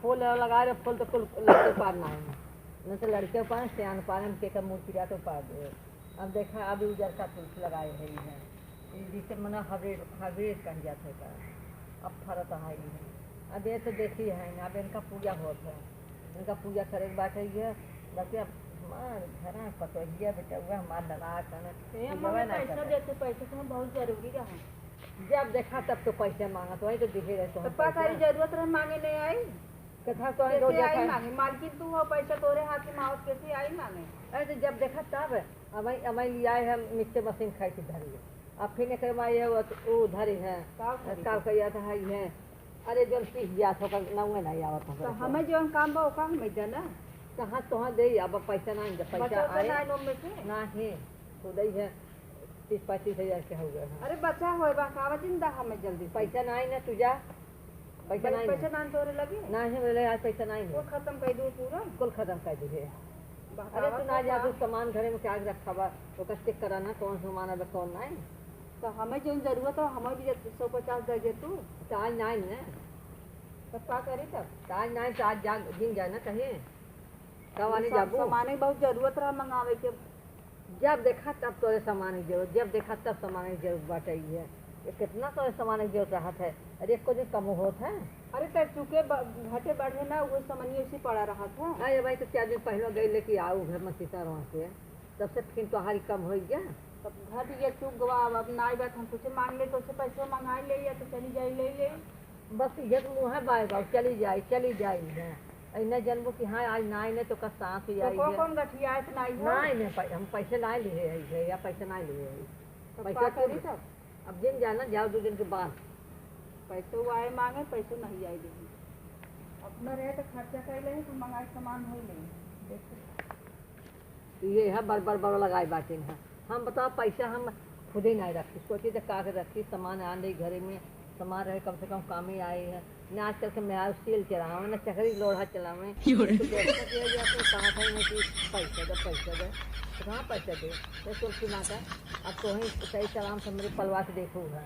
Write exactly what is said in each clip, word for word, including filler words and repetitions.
फूल लगाए रहे, फूल तो कुल लड़के पार ना है, न तो लड़के पार, सियान पार, हम के का मूर्ति जाके पार दे। अब देखा, अभी उजर का तुलसी लगाए है, ई है, ई जिसे मना hybrid, hybrid कह जात है का, अब फरत है ई है। अब ये तो देखी है, अब इनका पूजा होत है, इनका पूजा करे के बाटे ये, बाकी अब हमार घर पतोहिया बेटउआ हमार लगा कन ए, पूजवा मम्मी, ना पैसा करे। देते, पैसा तो बहुत जरूरी रहा। जब देखा तब तो पैसा मांगत, वही तो दिखे रहे तो तो हम का पैसा। करी, जरूरत रहे मांगे नहीं आई। कथा तो है, कैसे रोज आई देखा। मांगे? मालकिन तू हो, पैसा तोरे हाथ में आवत, कैसे आई मांगे? अरे तो जब देखा तब, अब आई, अब आई लिया है, हम mixer machine खाई थी धरी है। अब फिर एक बार ये वो, वो धरी है, का धरी का है? कहिया था है ये। अरे जौन पीस गया था, ओकर नावे नहीं आवत तो हमरे को। हमें जौन काम बा, ओका हमें देना। कहाँ तोहाँ दे, अब पैसा नहीं दे, पैसा बचल तो आए। नहीं नोम में से? नहीं, खुद ही है। तीस पैंतीस हजार के हो गए हैं। अरे बच्चा होए बा, कावा दिन दा हमें जल्दी से। पैसा नहीं ना, तू जा। पैसा भाई, नहीं पैसा ना। ना तोरे लगे? नहीं, बोले आज पैसा नहीं वो है। खत्म कर दो पूरा। कुल खत्म कर दीजिए। बा, अरे कावा तू ना तो जा, बा। तू सामान घरे में क्या रखा बा, ओकर check करा ना, कौन सामान अब कौन नहीं। तो हमें जौन जरूरत हो, हमें भी सौ पचास दे दे तू। तो आज नहीं ना। तब का करी तब? तो आज नहीं, तो आज जा, दिन जाए ना कहीं। कब आने सब जाबू? सामाने बहुत जरूरत रहा मंगावे के। जब देखा तब तोरे सामान की जरूरत, जब देखा तब सामान की जरूरत बाटे ही है। ये कितना तोरे सामान की जरूरत रहत है? अरे एको दिन कम होत है? अरे तो चूंकि ब-, घटे बढ़े ना, वो सामानिये उसी पड़ा रहत है। अरे भाई, तो चार दिन पहले गई लेके आओ घर में सीता रहा से, तब से फिर तोहारी कम हो गया। तब घट गया, चूक गवा, अब नाई बात हम कुछ मांग ले तो उसे पैसों मंगाई ले या तो चली जाई ले ले। बस ये तो मुँह है बाय बाय, चली जाई, चली जाई है। ऐ न जनबो कि हाँ, आज नाई ने तो का सांस ही तो आई कौन है। कौन गठिया है, तो नाई हो? नाई ने पै-, हम पैसे नाई लिए है, या पैसे नाई लिए है। तो पैसा का करी क्यों? तब? अब दिन जाना, जाओ दो दिन के बाद। पैसे वो आए मांगे, पैसे नहीं आए दे। अपना रहे तो खर्चा कर ले, तो मंगाई सामान हो ले। देखो। ये है बड़, बड़, बड़ लगाए बाटे हैं। हम बताओ, पैसा हम खुदे नहीं रखी, सोची तो का के रखी, सामान आन रही घरे में, सामान रहे कम से कम काम ही आए है। ना आजकल के मेहरारू सील चलावे, ना चकरी लोढ़ा चलावे। यो रे। तो दोस्तों के लिए आपको कहा था ना कि पैसा दे, पैसा दे। तो कहाँ पैसा दे? तो तुलसी माता, अब तो वहीं सही सलाम से मेरे पलवा के देखो है।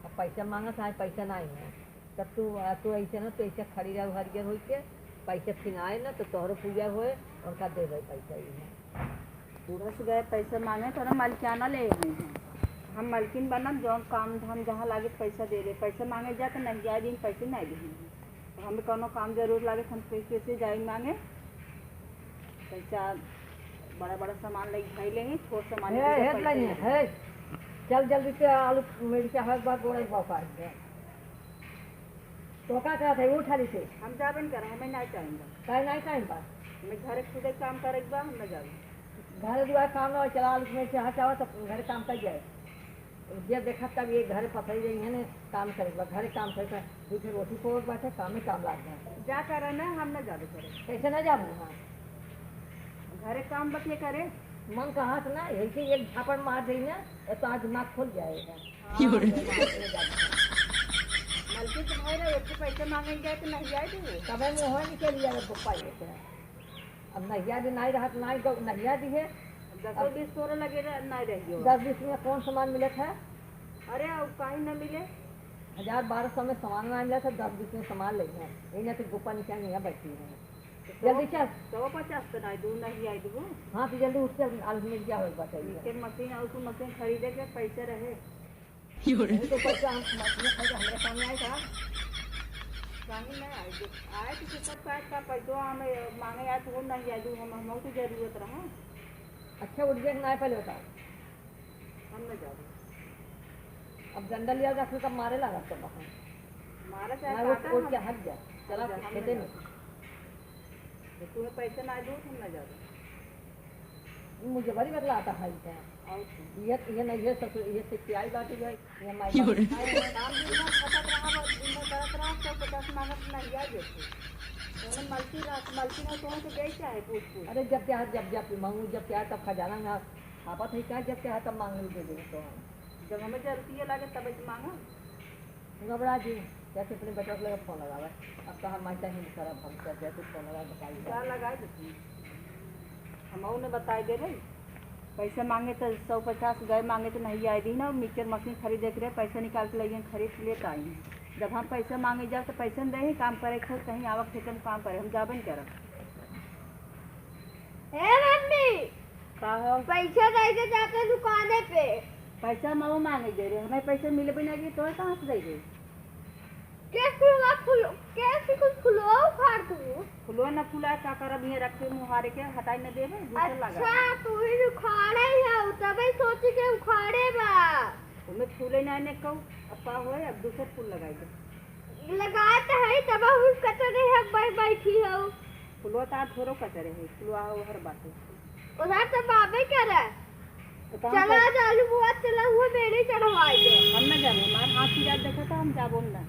अब पैसा मांगा था, आज पैसा नहीं है। तब तू, आ, तू ऐसे ना, तू ऐसे खड़ी रहो हरियर होई के, पैसे फिनाए ना तो तोहरो पूजा होए, उनका देबे पैसा ही है। बूढ़ा से गए पैसे मांगे तो ना मलकियाना ले आई हैं। हम मलकिन बनब, जौन काम धाम जहाँ लागे पैसा दे दे। पैसे मांगे जा तो नहीं जाए दिन, पैसे नहीं दे। तो हमें कौनो काम जरूर लागे तो हम कैसे, कैसे जाए मांगे? पैसा बड़ा बड़ा सामान ले भाई लेंगे, छोट सामान हे, के हे, पैसा नहीं, लेंगे। हे। चल जल्दी से आलू मिर्चा हर बार गोड़ा एक बार काट दे। तो का कहत है, उठा ली से। हम जाबे न करब, हमें नाई टाइम बा। काहे नाई टाइम बा? हमें घरे खुदे काम करे के बा, हम न जाबे। घरे दुआरे काम ना हो, चला आलू में से हटावा तो घरे काम कर जाए। जे देखा तब ये घरे पथरी रही है ने, काम करे के बा, घरे काम करे के बा, दू ठे रोटी पोर बाटे, काम में काम लाग जाए। जा करे ना, हम न जाबे करे। कैसे न जाबू? हाँ। घरे काम बतिये करे। मन कहा से ना, यही से एक झापड़ मार देई ना, तो आज दिमाग खुल जाएगा। हाँ, यो रे। मलकिन तो भाई रहे, एक पैसे मांगे गए तो नहीं आए थे। तबे मुँह निकल गया रे पप्पा ये तो। अब नहिया भी नहीं रहत, नहीं गौ-, नहिया भी है। दसो अब बीस तोरे लगे रह-, नहीं रह गयो। दस बीस में कौन सामान मिलत है? अरे, अब काहे न मिले? हजार बारह सौ में सामान नहीं मिलत है, दस बीस में सामान ले हैं। यही ना तो गुप्पा नीचे नहीं बैठी है। जल्दी चल। सौ पचास तो नहीं दूँ, नहीं आई दूँ। हाँ, तो जल्दी उठ के आलू मिर्चा हो बताइए। के मशीन और तू मशीन खरीदे के पैसे रहे। यो रे। नहीं तो पैसा हम मशीन खरीदे, हमरे काम में आएगा। काम में नहीं आए, जो आए तो सब का, का पैसा हमें मांगे आए तो वो नहीं आई दूँ, हम, हम तो जरूरत रहा। अच्छा, उठ गया कि नहीं पहले बताओ। हम न जाबे। अब डंडा लिया रखल तब मारे लागत तो बहन। मारा चाहे ना, उठ, काटा उठ के हम, हट जा। चला हम जा, हम खेते न में। जाबे। तो तुम्हें पैसे ना दूँ, हम न जाबे। मुझे बड़ी बतलाता है इसे। और क्या? ये, ये नहीं, ये सब, ये से प्यारी बात है, ये हमारी यो रे। बात है। काम दिन भर खटत रहा, बस दिन भर करत रहा, सौ पचास मांगत ना लिया जैसे। तो मलकिन रहा, मलकिन हो तो हो तो गई क्या है पूछ पूछ। अरे जब क्या है, जब, जब मांगू, जब क्या है, तब खजाना ना छापत है क्या, जब क्या है तब मांगने दे दे तो। जब हमें जरूरत ये लागे तब तो मांगा। घबरा जी, जैसे अपने बेटा के लगे फोन लगावे, अब तो हम माई टाइम करब, हम क्या जैसे फोन लगा बताइए। क्या लगाए देती? हम और ने बताए दे रही, पैसे मांगे तो सौ पचास गए मांगे तो नहीं आए दी ना, मिक्सचर मशीन खरीदे के रहे, पैसे निकाल के लइए, खरीद के लेत आई। जब हम पैसा माँगे जाब त पैसा न देही, काम करे खुद कहीं आवक खेते में काम करे, हम जाबे न करब। ए मम्मी, का हो? पैसा दे के जाते दुकाने पे। पैसा मऊ माँगे दे रहे, हमें पैसा मिलबे ना कि तोहे कहाँ से दे दे? के फुलवा फुल-, के फुल-, फुलवा उखाड़ तू? फुलवा न फुला, का करब, इहे रखे मुहारे के, हटाई न देबे, दूसर लगा। अच्छा, तू ही उखाड़े है, तबे सोची के उखाड़े बा। ओमे फूले ना ने कहू, अब का होए, अब दूसर फूल लगाई दे। लगाए त है, तब हम कचरे है, बै-, बैठी हो। फुलवा त आज थोड़ो कचरे है, फुलवा हो हर बात है। उधर तो बाबे करे। तो कहाँ चला पर? आज आलू बुआ, चला हुआ मेरे चढ़वाए दे। हम ना जाबो, हमार हाथ पिरात देखा था, हम जाबो ना।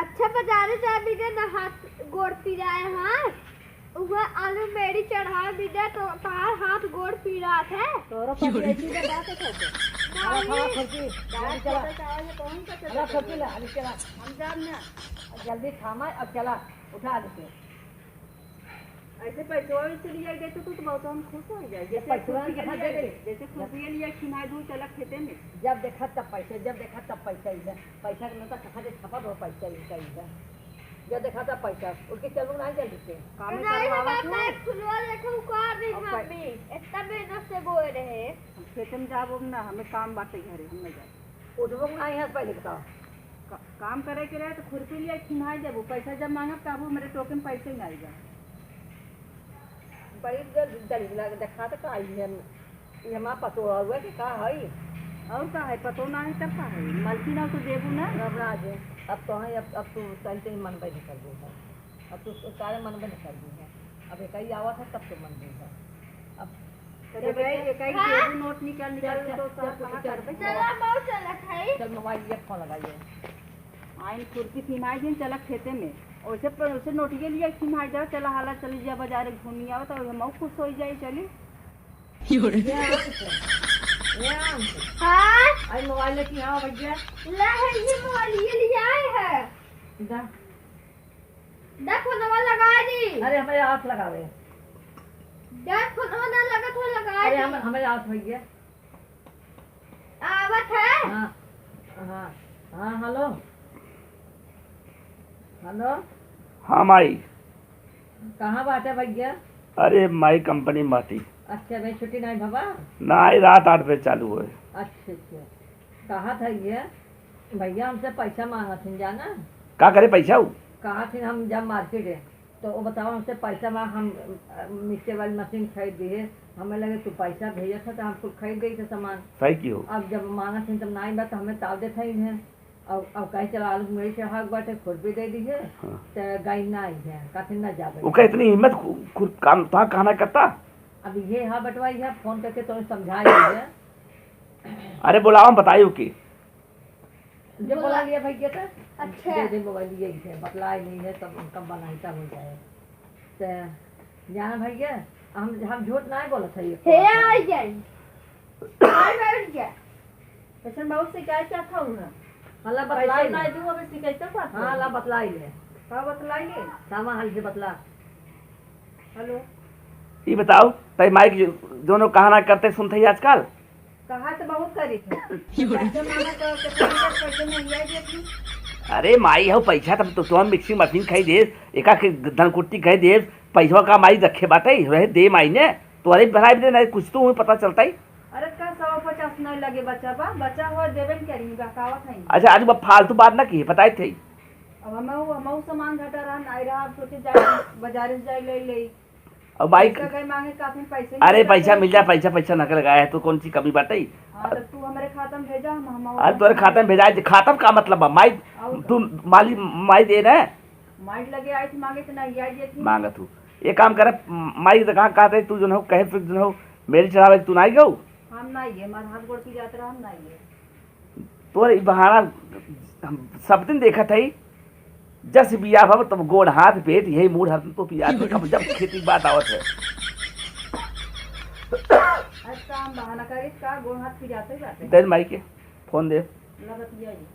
अच्छा, बाजारे जाबी दे ना, हाथ गोड़ पिराए हाथ। उहे आलू मेरी चढ़ा भी दे तो तहार हाथ गोड़ पीरात है। तोरो पर ये चीज़ बात है कैसे? नहीं। अरे खड़ा खुरपी, जल्दी चला। अरे खुरपी ले, अभी चला। हम जाब ना। जल्दी थामा, अब चला, उठा लेते। ऐसे पैसवा भी चली जाए देते तू तो बहुत हम खुश हो जाए। जैसे पैसवा खुरपी के लिए, जैसे खुरपी लिए खिमा दूँ चला खेते में। जब देखा तब पैसे, जब देखा तब पैसा ही है। पैसा के नोटा कहाँ से छपत हो, पैसा ही का ही है। जब देखा तब पैसा, उनके चलू ना जल्दी से। कामे अरे करवावा बाप तू। रे, फुलवा लेके उखाड़ दी अब पै- मम्मी, इतना मेहनत से बोए रहे। हम खेते में जाबो ना, हमें काम बाटे घरे, हम नहीं जाए। उठबो ना यहाँ से पहले बताओ। का-, काम करे के रहे तो खुरपी लिए खिमाई जाबो, पैसा जब मांगब कहबो मेरे टोके में पैसे ही नहीं जा। बड़ी जल्दी जल्दी लग देखा तो का आई है। ये हमार पतोह हुआ कि का हई? और का है, पतोह ना है तब का है? मलकिन और तो देबू ना। रघुराज, अब तो है, अब, अब तू तनी तनी मनबे नहीं कर देबू। अब तू सारे मनबे नहीं कर देबू। अब एक ही आवत है तब तो मन देबू। अब तो चल बेटा, बेटा। एक ही हाँ? देबू नोट निकाल, निकाल चल, के चल, तो चल, सब कहाँ चल, करबे? चल। चला, मऊ चलत है। चल मोबाइल ये फोन लगाइए। आइन खुरपी खिमाई दिन चला खेते में। ओसे पर, ओसे नोटिये लिया खिमाई जा, चला हाला चली जा बाजारे घूमी आवा, तो हम खुश हो जाई, चली। हाँ? आई मोबाइल लेके आओ भैया। ला है ये मोबाइल, ये ले आए हैं। दा। दा फोनवा लगा दी। अरे हमारे हाथ लगावे। दा फोनवा ना लगा, थोड़ा लगा अरे दी। हम, हमारे हाथ भैया। आवत है। हाँ, हाँ, हाँ, हेलो। हेलो। हाँ माई। कहाँ बाटे भैया? अरे माई, कंपनी में बाटी। अच्छा भाई, छुट्टी नहीं भवा? नहीं, रात आठ बजे चालू होए। अच्छा, अच्छा। कहा था ये, भैया हमसे पैसा मांगत हैं जाना। का करे पैसा हो? कहा थे हम जब मार्केट है, तो वो बताओ हमसे पैसा मांग, हम, अ, मिक्सर वाली मशीन खरीद दिए, हमें लगे तू पैसा भेजत है तो हम कुछ खरीद गई थे सामान। सही की हो। अब जब मांगत हैं तब नहीं बा तो हमें ताव देत है इन्हें। अब, अब कहीं चला आलू मेरी चढ़ाव बाटे, खुद भी दे दी है, हाँ। तो गाय ना आई है, काफी ना जावे। ओका इतनी हिम्मत खु-, खुद काम, तहाँ कहना करता? अब ये हाँ बटवा, ये फोन करके तो समझा दी है। अरे बोलाओ, हम बताई ओके। जो बोला बोला। लिया भैया तो अच्छा। दे दे मोबाइल, ये है, बतलाए नहीं है, तब उनका बनाई तब हो जाए। तो जाना भैया, हम, हम झूठ नहीं बोलत है ये हे बात। आ जाए। आ बैठ जा। ऐसन बहुत शिकायत क्या था उन्हें? हल्ला पैसा बतलाई ना ले। दूँ, अबे शिकायत का बात हाँ, है? हल्ला बतलाई ले। का बतलाई ले? सामा हाल से बतला। हेलो। ई बताओ, तई माइक जो-, जोनो कहा ना करते सुनते ही आजकल? कहा तो बहुत करी थे। पैसा मांगा तो कितना पैसा नहीं लिया जी अपनी? अरे माई हो, पैसा तब तो तुम मिक्सी मशीन खाई दे, एका के धनकुट्टी खाई दे, पैसा का माई रखे बाटे, रहे दे माई ने, तो अरे बनाई दे ना, कुछ तो हमें पता चलता ही। अरे का सौ पचास नहीं लगे बच्चा बा, बच्चा हो देबे न करी, बहकावत है। अच्छा, आज बा फालतू बात ना की, बताए थे। अब हम, हम सामान घटा रहा, नहीं रहा, अब सोचे जाए, बाजारे से जाए ले ले। अब भाई, पैसा गए मांगे, काफी पैसे अरे नहीं पैसा रहते। मिल जाए, पैसा, पैसा ना के लगाया है, तो कौन सी कमी बात है? हाँ, तो तू हमारे खाता में भेजा, हम, हम अरे तोरे खाता में भेजा है, खाता में का मतलब बा? माई, और का? तू माली, माई दे रहे हैं? माई लगे आई थी मांगे तो नहीं आई थी। मांगा तू। ये काम करे, माई तो कहाँ कहते, तू जो हो, कहे फिर जो हो, मेरी चढ़ावे, तू ना आई गऊ? हम ना आइए, हमारे हाथ गोड़ पिरात रहा, हम ना आइए। तोर ई बहाना हम सब दिन देखत हई, जस बियाह भव तब गोड़ हाथ पेट यही मूड़ हरदम तो पिरात है, कब जब खेती की बात आवत है। अच्छा, हम बहाना करी का गोड़ हाथ पिराते जाते। दे माई के फोन दे। ला बतिया जी।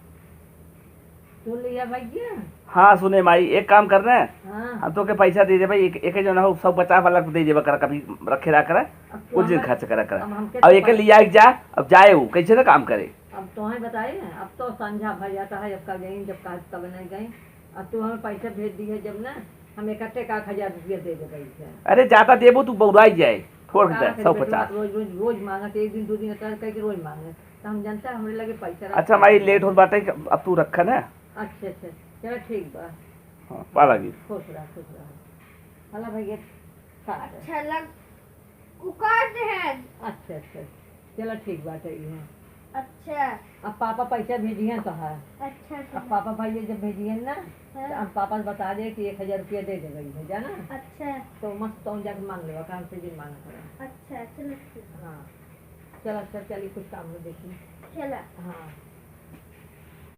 तू लिया भैया? हाँ, सुने माई, एक काम कर रहे हैं, हाँ। हम तो के पैसा दे देबे, एक, एक जन हो, सब बचा वाला दे देबे कर, कभी रखे रहा करे, अब तू कुछ दिन हमें, खर्च करा करे। अब हमके अब तो एक पै- लिया के जा, अब जाए वो, कैसे ना काम करे। अब अब तोहैं बताए, अब तो संझा भर जाता है, अब कब गई, जब कहा तब नहीं गई। अब तू हमें पैसा भेज दिहे जब ना, हम इकट्ठे का एक हजार रुपया दे देबे इसे। अरे, ज्यादा देबो तू बौराई जाए, थोड़ का दे, करी सौ बेटवा, पचास। रोज, रोज, रोज मांगत, एक दिन, दो दिन अतरा कह के रोज मांगत, तो हम जानते हैं हमरे लगे पैसा रहता अच्छा है। माई, लेट होत बाटे, अब तू रखा ना। अच्छा, अच्छा, चला ठीक बा। हाँ, पा लगी। खुश रहा, खुश रहा। हला भैया, खा ले। अच्छा लग, उ काट दे हैं। अच्छा, अच्छा, चला ठीक बाटे, ये है। अच्छा। अब पापा पैसा भेजिहैं तो है। अच्छा, अच्छा। अब पापा भाई जब भेजिहैं ना, हाँ। तो अब पापा से बता दे कि एक हजार रुपया दे देबे, भेजा ना। अच्छा। तो मस्त तो जाके मांग लेबा, काम से जिन मांगा करा। अच्छा, चलो ठीक। हाँ। चला, चल, चली, कुछ काम हो देखी। चला। हाँ।